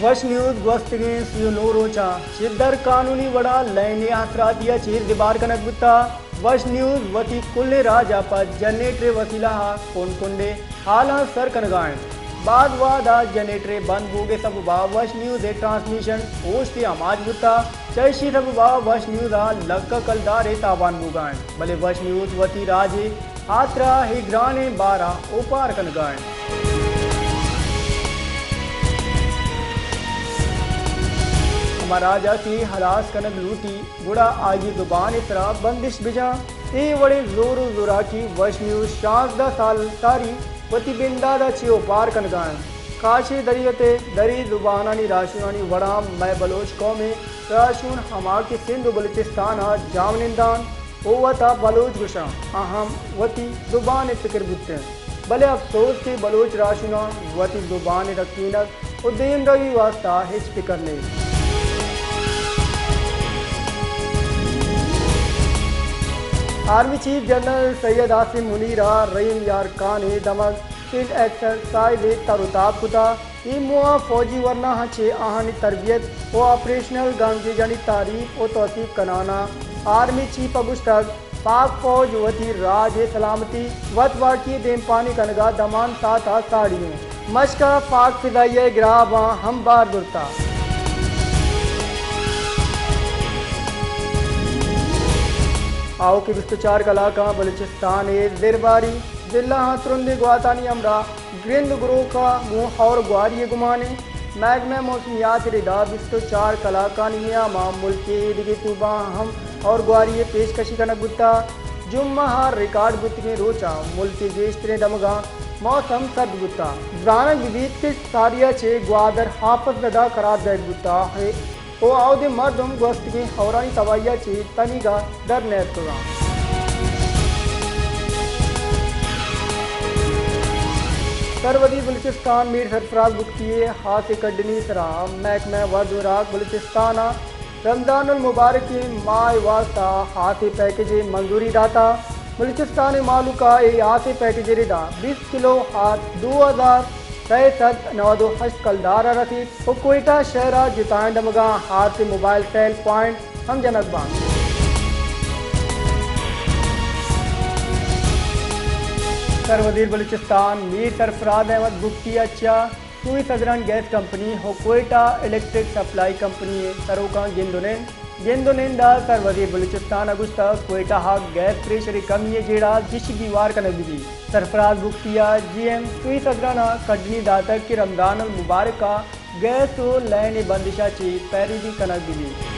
وش نیوز گوستگیں سی و نو روچاں چہ در قانونی وڑا لین ء آسراتی ء چیر دیبار کنگ بوتگ۔ وش نیوز وتی کلیں راج ء پہ جنریٹر ء وسیلہ ء کنڈ کنڈ ء ہالاں سر کنگ ء انت۔ باز وہد ء جنریٹر ء بند بوگ ء سبب ء وش نیوز ء ٹرانسمیشن اوشت ء آماچ بوتگ، چہ ایشی سبب ء وش نیوز ء لکھ ء کلدار ء تاوان بوگ ء انت، بلے وش نیوز وتی راج ء ہاترا اے گرانیں بار ء اوپار کنگ ء انت۔ ہما راج ء کہ ہلاس کنگ لوٹی، گڑا آئی ء زبان ء سرا بندش بجاں۔ اے وڑیں زور و زوراکی وش نیوز شانزدہ سال ساری وتی بندات ء چہ اوپار کنگ ء انت۔ کاشی دریت ء دری زبانانی راہشونانی وڑا مئے بلوچ قوم ء راہشون ہما کہ سندھ و بلوچستان ء جاہمنندان و وتا بلوچ گوشاں، آ ہم وتی زبان ء فکر بوتیں۔ بلے افسوز کہ بلوچ راہشوناں وتی زبان ء رکینگ و دیمروی واستا ہچ فکر نیست۔ آرمی چیف جنرل سید عاصم منیر ء رحیم یار خان ء دمگ فیلڈ ایکسرسائز ء تر و تاب کتا۔ اے موہ ء فوجی ورناہاں چہ آہانی تربیت و آپریشنل گامگیجانی تعریف و توسیپ کنان ء آرمی چیف ء گوشتگ، پاک فوج وتی راج ء سلامتی وت واکی ء دیمپانی کنگ ء دمان ساعت ء ساڑی انت۔ مشک ء پاک فضائیہ ء گراب ء ہم بار زرتگ۔ آؤکیں بیست و چار کلاکاں بلوچستان ء زرباری ضلعاں ترندیں گواتانی ہمراہ گرند گروک ء گوں ہور گواری ء گمان انت۔ محکمہ موسمیات ء ردا بیست و چار کلاکانی نیام ء ملک ء ایدگہ صوبہاں ہم ہور گواری ء پیشکشی کنگ بوتگ۔ جمعہ ء ریکارڈ بوتگیں روچاں ملک ء گیشتریں دمگاں موسم سرد بوتگ۔ زانگ بہ بیت کہ ساری ء چہ گوادر حافظ زدہ قرار دئیگ بوتگ ء و اودے مردم گوستگیں ہورانی تباہی ء چہ تنیگا در نیتکگاں۔ سروزیر بلوچستان میر سرفراز بگٹی ء ہاسے کڈنی سرا محکمہ ورد و راک بلوچستان ء رمضان المبارک ء ماہ ء واستہ ہاسے پیکج ء منظوری داتا۔ بلوچستان ء مہلوک ء اے ہاسے پیکج ء ردا بیست کلو ہاس دو ہزار سئے سد نود و ہشت کلدار ء رسیت۔ و کوئٹہ شہر ء جتائیں دمگاں ہاسیں موبائل سیل پوائنٹ ہم جنگ بنت۔ سروزیر بلوچستان میر سرفراز احمد بگٹی ء چہ سوئی سدران گیس کمپنی و کوئٹہ الیکٹرک سپلائی کمپنی ء سروکاں گند و نند۔ گند و نند ء سروزیر بلوچستان ء گوشتگ کوئٹہ ء گیس پریشر ء کمی ء جیڑہ گیش گیوار کنگ بہ بیت۔ سرفراز بگٹی ء جی ایم سوئی سدران ء کڈنی داتگ کہ رمضان المبارک ء گیس و لین ء بندش ء چہ پیروی کنگ بہ بیت۔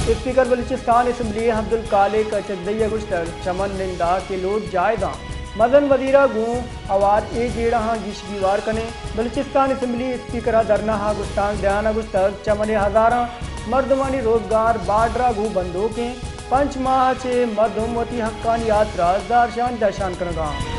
اسپیکر بلوچستان اسمبلی عبدالخالق اچکزئی ء گوشتگ چمن ننداک ء لوٹ جائز آں، مزن وزیر ء گوں ہوار اے جیڑہاں گیش گیوار کنیں۔ بلوچستان اسمبلی اسپیکر ء دھرنا ء گوستانک دیان ء گوشتگ چمن ء ہزاراں مردمانی روزگار بارڈر ء گوں بندوک انت۔ پنچ ماہ ء چہ مردم وتی حقانی ہاترا زہرشانی درشان کنگ ء انت۔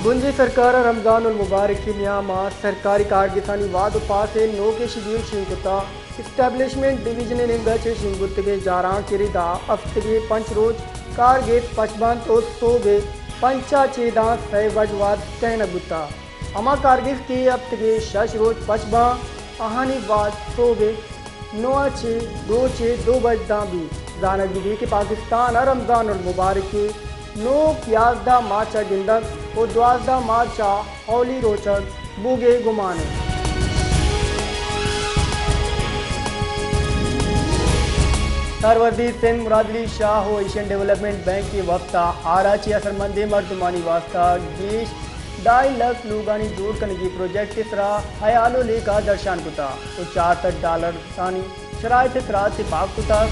بنجی سرکار ء رمضان المبارک ء نیام ء سرکاری کارگسانی واد و پاس ء نوکیں شیڈیول شنگ کتگ۔ اسٹیبلشمنٹ ڈویژن ء نیمگ ء چہ شنگ بوتگیں جارانک ء ردا ہفتگے پنچ روچ کارگس پچ بنت و سہب ء پنچ ء چہ داں سئے بج واد ٹہینگ بوتگ۔ ہما کارگس کہ ہفتگے شش روچ پچ باں، آہانی واد سہب ء نو ء چہ روچ ء دو بج داں بیت۔ زانگ بہ بیت کہ پاکستان ء رمضان المبارک ء نوک یازدہ مارچ ء گندگ و دوازدہ مارچ ء اولی روچگ بوگ ء گمان انت۔ سروزیر سندھ مراد علی شاہ و ایشین ڈویلپمنٹ بینک ء وفد ء ہار ء چہ اثرمندیں مردمانی واستہ گیش ڈھائی لکھ لوگانی جوڑ کنگی پروجیکٹ ء سرا ہیال و لیکہ درشان کتگ و چار سد ڈالر کسانی شرائط ء ترا تپاک کتگ۔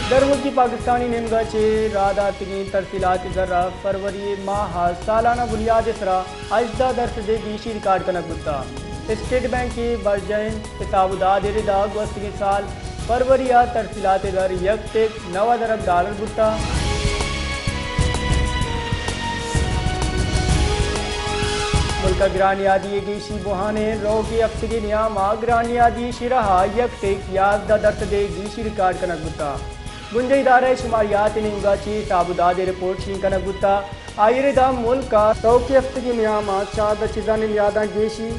درملکی پاکستانی نیمگ ء چہ راہ داتگیں ترسیلات زر ء فروری ماہ ء سالانہ بنیاد ء سرا ہژدہ درسد ء گیشی ریکارڈ کنگ بوتگ۔ اسٹیٹ بینک ء برجاہیں حساب و داد ء ردا گوستگیں سال فروری ء ترسیلات زر یک ٹک نود ارب ڈالر بوتگ۔ ملک گران نیادی ءِ گیشی بوھان اِنت۔ روکی ہفتگی نیام ءَ گران نیادی شرح ءَ یک ٹک یازدہ درسد ءِ گیشی ریکارڈ کنگ بوتگ۔ بنجاھی ادارہ شماریات ءِ نیمگا چہ حساب و داد ءِ رپورٹ شنگ کنگ بوتگ۔ آئی ءَ ردا ملک ءَ روکی ہفتگی نیام ءَ چاردہ چیزانی نیاداں گیشی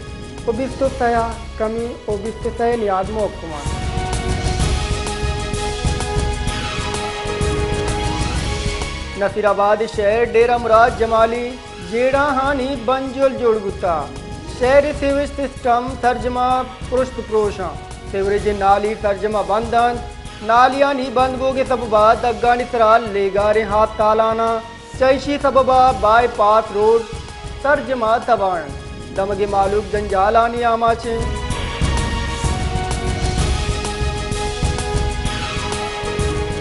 و بیست و سئے ءَ کمی و بیست و سئے نیاد محکم اَنت۔ نصیر آباد شہر ڈیرہ مراد جمالی جیڑاہانی بنجل جوڑ بوتگ۔ شہر ءِ سیوریج سسٹم سرجم ءَ پرشت پروش اِنت۔ سیوریج ءِ نالی سرجم ءَ بند اَنت۔ نالیانی بند بوگ ءِ سبب ءَ دگانی سرا لیگاریں آپ تالان اَنت۔ چہ ایشی سبب ءَ بائی پاس روڈ سرجم ءَ تباہ اِنت۔ دمگی مہلوک جنجالانی آماچ اِنت۔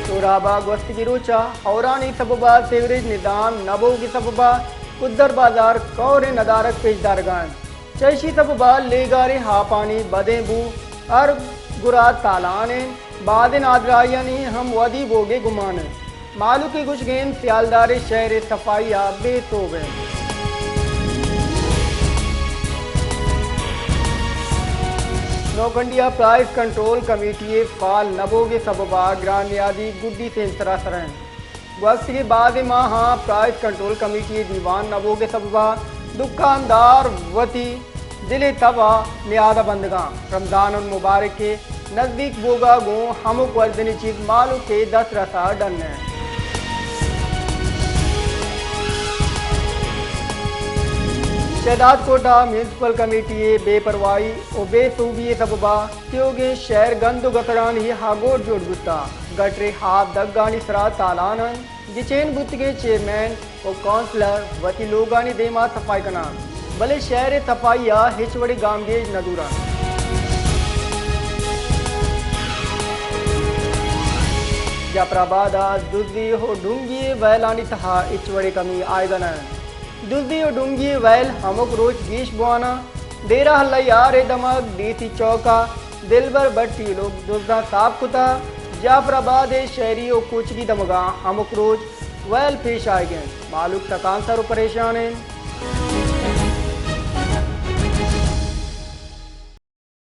سوراب ءَ گوستگی روچ ءَ ہورانی سبب ءَ سیوریج نظام نہ بوگ ءِ سبب ءَ کدر بازار کوریں ندارگ پیش دارگ ءَ اِنت۔ چہ ایشی سبب ءَ لیگاریں آپانی بدیں بو ہر گرا تالان اِنت۔ بازیں نادراہیانی ہم ودی بوگ ءِ گمان اِنت۔ مہلوک ءِ گوشگ اِنت سیالدار ءِ شہر ءِ صفائی ءَ بے سوب اِنت۔ نوکنڈی ءَ پرائس کنٹرول کمیٹی ءِ فعال نہ بوگ ءِ سبب ءَ گران نیادی گڈی سیمسر ءَ سر اِنت۔ گوستگیں بازیں ماہاں پرائس کنٹرول کمیٹی ءِ دیوان نہ بوگ ءِ سبب ءَ دکاندار وتی دل ءِ تب ءَ نیاد ءَ بندگ اَنت۔ رمضان المبارک ءِ نزیک بوگ ءَ گوں ہمک ورجنیں چیز مہلوک ءِ دسترس ءَ ڈن اِنت۔ شہداد کوٹ ءَ میونسپل کمیٹی ءِ بے پرواہی و بے سوبی ءِ سبب ءَ تیوگیں شہر گند و گکڑانی ہگور جوڑ بوتگ۔ گٹر ءِ آپ دگانی سرا تالان اَنت۔ گچین بوتگیں چیئرمین و کونسلر وتی لوگانی دیما صفائی کناں، بلے شہر ءِ صفائی ءَ ہچ وڑیں گامگیج نہ زوراں۔ جعفر آباد ءَ دزی و ڈونگی ءِ ویلانی تہا ہچ وڑیں کمی آیگ ءَ نہ اِنت۔ دزی و ڈونگی ءِ ویل ہمک روچ گیش بوان اَنت۔ ڈیرہ اللہ یار ءِ دمگ ڈی سی چوک ءَ دلبر بٹ ءِ لوگ دزاں ساپ کتگ۔ جعفر آباد ءِ شہری و کوچگی دمگاں ہمک روچ ویل پیش آیگ ءَ اِنت۔ مہلوک تکانسر و پریشان اِنت۔